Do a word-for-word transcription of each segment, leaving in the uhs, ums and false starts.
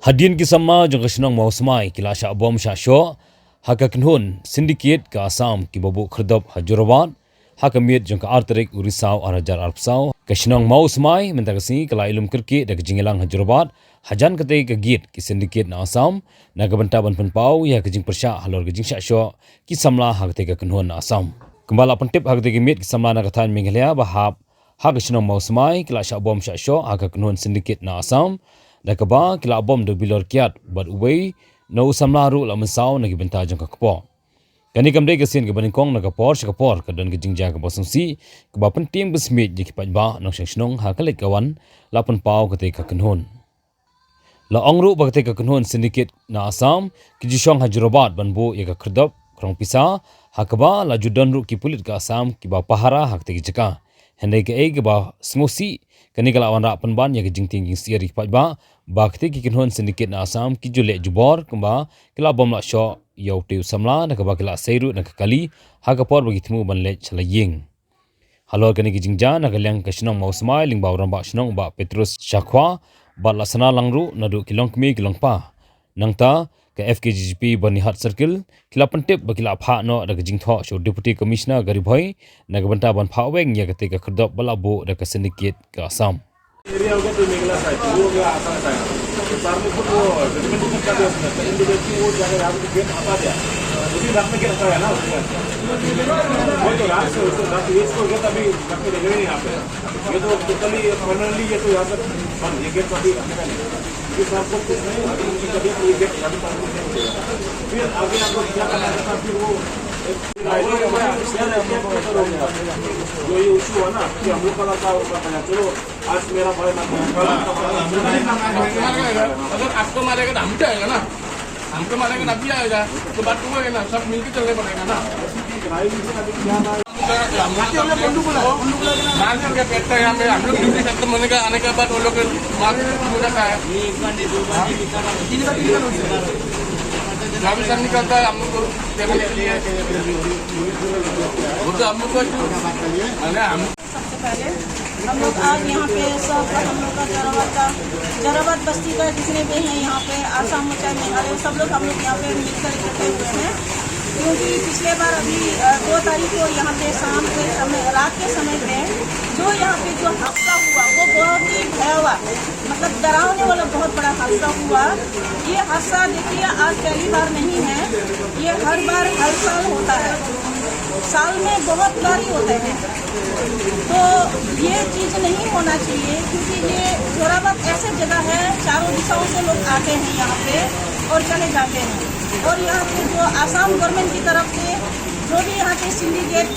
Hadien ki samla jong ka shnong Mawsmai ki la shah bom shah shoh ha ka kynhun syndicate ka Assam kiba buh khyrdop ha Jorabat ha ka miet jong ka ar tarik u Risaw ar hajar arphew saw, ka shnong Mawsmai mynta ka sngi ka la ïalum kyrkieh da ka jingïalang ha Jorabat hajan katei ka gate ki syndicate na Assam na ka bynta ban pynpaw ïa ka jingpyrshah halor ka jingshah shoh ki samla ha katei ka kynhun na Assam. Kumba la pyntip ha katei ka miet, ki samla na ka thaiñ Meghalaya ba hap ha ka shnong Mawsmai ki la shah bom shah shoh ha ka kynhun syndicate na Assam, da kaba ki la bom da u bilor kiad bad uwei na u samla ruh la mynsaw na ki bynta jong ka kpoh. Kane kam dei ka sien kaba nyngkong, na ka por sha ka por ka don ka jingjia kaba sngewsih kaba pyntieng pynsmiej ïa ki paidbah nongshong shnong ha ka leit ka wan la pynpaw katei ka kynhun. La ong ruh ba katei ka kynhun syndicate na Assam ki ju shong ha Jorabat ban buh ïa ka khyrdop krong pisa, ha kaba la ju don ruh ki pulit ka Assam kiba pahara ha katei ka jaka. Hynrei kaei kaba sngewsih, kane ka la wanrah pynban ïa ka jingtieng jingsyier ïa ki paidbah ba katei ki kynhun syndicate na Assam ki ju leh jubor, kumba ki la bom la shoh ïa utei u samla na kaba ki la sei ruh na ka kali ha ka por ba ki thmu ban leit sha la ïing. Halor kane ka jingjia, na ka liang ka shnong Mawsmai lyngba u rangbah shnong Bah Petrus Shakhwa bad la shna lang ruh naduh ki longkmie ki longkpa. Nangta ka F K J G P Byrnihat Circle ki la pyntip ba ki la phah noh da ka jingthoh sha u Deputy Commissioner ka Ri Bhoi na ka bynta ban phah weng ïa katei ka khyrdop ba la buh da ka syndicate ka Assam. एरिया हो गया, तो मेघला साइड, वो हो गया आसाम साइड। तो सामने खुद वो डॉक्यूमेंटेशन कर दिया उसने, तो इन लोगों की वो जगह यहाँ पे गेट हटा दिया। वो भी रात में गेट हटाया ना उसने। वो तो रात से, उसको रात, ये इसको गेट अभी रात में देखे नहीं यहाँ पे। ये तो टोटली परमानेंटली ये तो यहाँ पे बंद, ये गेट अभी हटेगा नहीं। क्योंकि सर को कुछ नहीं, अभी उनकी तबीयत, ये गेट अभी चालू नहीं हो गया। फिर आगे आपको क्या करना है, फिर वो जो ये इशू हुआ ना, कि हम लोग का लड़का होगा, चलो, आज मेरा भाई ना, अगर आपको मारेगा तो हम भी आएगा ना, हमको मारेगा तो आप भी आएगा, तो बात तो वही है ना, सब मिलके चलने पड़ेगा ना। मारने का पेट था यहाँ पे, हम लोग ड्यूटी खत्म होने का, आने के बाद वो लोग मार हो जाता है। गाड़ी सब निकलता है, हम लोग को देखने के लिए। वो तो हम लोग को, अरे हम सबसे पहले हम लोग आज यहाँ पे सब हम लोग का जोराबाद का, जोराबाद बस्ती का जितने भी हैं यहाँ पे, आसाम हो चाहे मेघालय, सब लोग हम लोग यहाँ पे मिलकर इकट्ठे हुए हैं। क्योंकि पिछले बार अभी, अ, दो तारीख को यहाँ पे शाम के समय, रात के समय पे जो यहाँ पे जो हादसा हुआ, वो बहुत ही भयावह, मतलब डरावने वाला बहुत बड़ा हादसा हुआ। ये हादसा देखिए आज पहली बार नहीं है, ये हर बार, हर साल होता है, साल में बहुत बार ही होता है। तो ये चीज़ नहीं होना चाहिए, क्योंकि ये जोराबाद ऐसे जगह है, चारों दिशाओं से लोग आते हैं यहाँ पे और चले जाते हैं। और यहाँ पे जो आसाम गवर्नमेंट की तरफ से जो भी यहाँ पे सिंडिकेट, अ,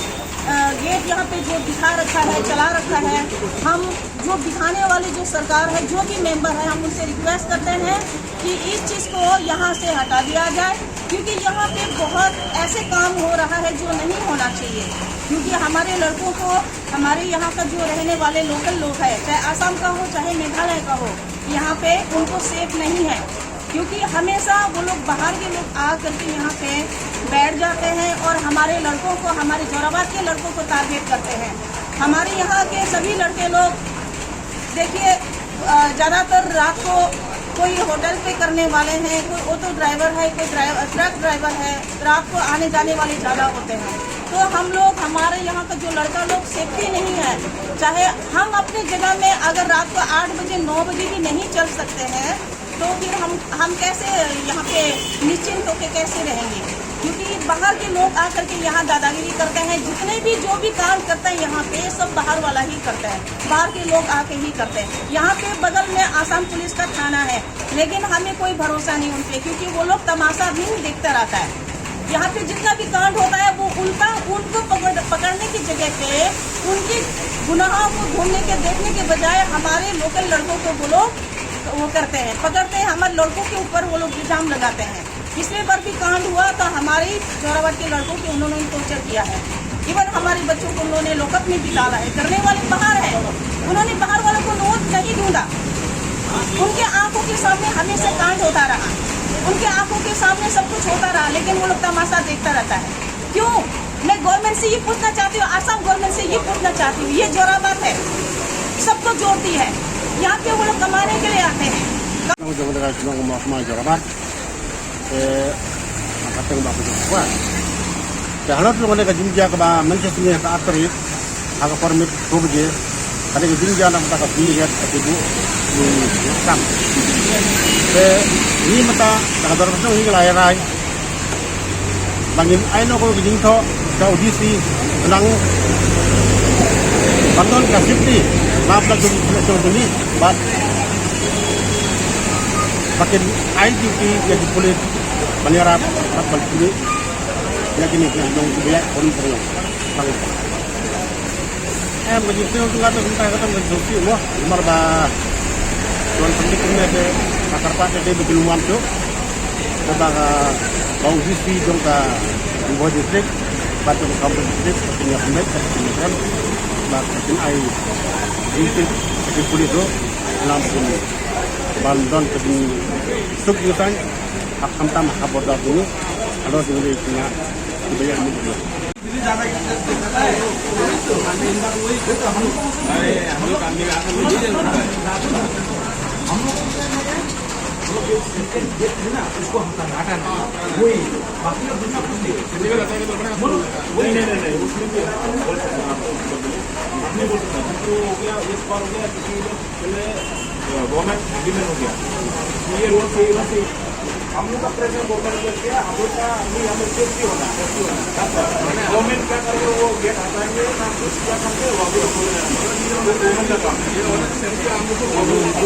गेट यहाँ पे जो दिखा रखा है, चला रखा है, हम जो दिखाने वाले जो सरकार है, जो भी मेंबर है, हम उनसे रिक्वेस्ट करते हैं कि इस चीज़ को यहाँ से हटा दिया जाए, क्योंकि यहाँ पे बहुत ऐसे काम हो रहा है जो नहीं होना चाहिए। क्योंकि हमारे लड़कों को, हमारे यहाँ का जो रहने वाले लोकल लोग हैं, चाहे आसाम का हो, चाहे मेघालय का हो, यहाँ पे उनको सेफ नहीं है। क्योंकि हमेशा वो लोग, बाहर के लोग आ करके यहाँ पे बैठ जाते हैं और हमारे लड़कों को, हमारे जोराबाद के लड़कों को टारगेट करते हैं। हमारे यहाँ के सभी लड़के लोग, देखिए, अ, ज़्यादातर रात को कोई होटल पे करने वाले हैं, कोई ऑटो ड्राइवर है, कोई ड्राइवर, ट्रक ड्राइवर है, रात को आने जाने वाले ज़्यादा होते हैं। तो हम लोग, हमारे यहाँ का जो लड़का लोग सेफ्टी नहीं है, चाहे हम अपनी जगह में अगर रात को आठ बजे, नौ बजे भी नहीं चल सकते हैं, तो फिर हम, हम कैसे यहाँ पे निश्चिंत होके कैसे रहेंगे? क्योंकि बाहर के लोग आकर के यहाँ दादागिरी करते हैं, जितने भी, जो भी कांड करते हैं यहाँ पे, सब बाहर वाला ही करता है, बाहर के लोग आके ही करते हैं। यहाँ पे बगल में आसाम पुलिस का थाना है, लेकिन हमें कोई भरोसा नहीं उन पे, क्योंकि वो लोग तमाशा भी देखता रहता है। यहाँ पे जितना भी कांड होता है, वो उल्टा उनको पकड़, पकड़ने की जगह पे उनके गुनाहों को ढूंढने के, देखने के बजाय हमारे लोकल लड़कों को वो लोग वो करते हैं, पकड़ते हैं, हमारे लड़कों के ऊपर वो लोग इल्जाम लगाते हैं। पिछले बार भी कांड हुआ तो हमारे ही जोराबाद के लड़कों को उन्होंने टॉर्चर किया है। इवन हमारे बच्चों को उन्होंने लॉकअप में भी डाला है। करने वाले बाहर है, उन्होंने बाहर वालों को नोट नहीं ढूंढा। उनके आंखों के सामने हमेशा कांड होता रहा, उनके आंखों के सामने सब कुछ होता रहा, लेकिन वो लोग तमाशा देखता रहता है। क्यों? मैं गवर्नमेंट से ये पूछना चाहती हूँ, आसाम गवर्नमेंट से ये पूछना चाहती हूँ, ये जोराबाद है, सबको जोड़ती है, यहाँ पे वो लोग कमाने के लिए आते हैं, Nong jong ka shnong Mawkma Jorabat. Te ka teng ba ka jong ka. Te halor jong ka jingjia kaba mynta ka sngi ha ka artylli ha ka por miet khatwei baje. Ka dei ka jingjia na ka bynta ka sngi ka te du kam. Te ni mynta ka dor ka shnong hi ka la ïa rai. Ba ngin ai noh ka jingthoh sha u D C, khnang ban don ka safety na ka bynta jong ka jong ka jong ka bad ba kin ai duty ïa ki pulit ban ïarap bad ban pynïaid ïa kine ki nongbieit. Em, ka jingthoh jong nga te kumta ka tam ka jingthoh mo. Namar ba don pyndik kumne te ka kyrpad te te ba kin wan shuh. Te ba ka, ba u D C jong ka Ri Bhoi District bad jong ka Kamjong District ka kin ïa pynbeit ka kin ïa pynbeit ba ka kin ai jingtip ka kin pulit ruh. Lam kin ban don ka jingsuk jingsaiñ ha khamtam ha border jong ngi. Halor jong ngi ki nga ki ba ïa mut. गवर्नमेंट एग्रीमेंट हो गया। ये वो सही, वो सही। हम लोग का प्रेशर गवर्नमेंट पे है, हम लोग का, अभी हमें सेफ्टी होना है, सेफ्टी होना है। गवर्नमेंट क्या करेगा, वो गेट हटाएंगे ना, कुछ क्या करके, वो अभी हम लोग, गवर्नमेंट का काम है। ये सेफ्टी हम लोग को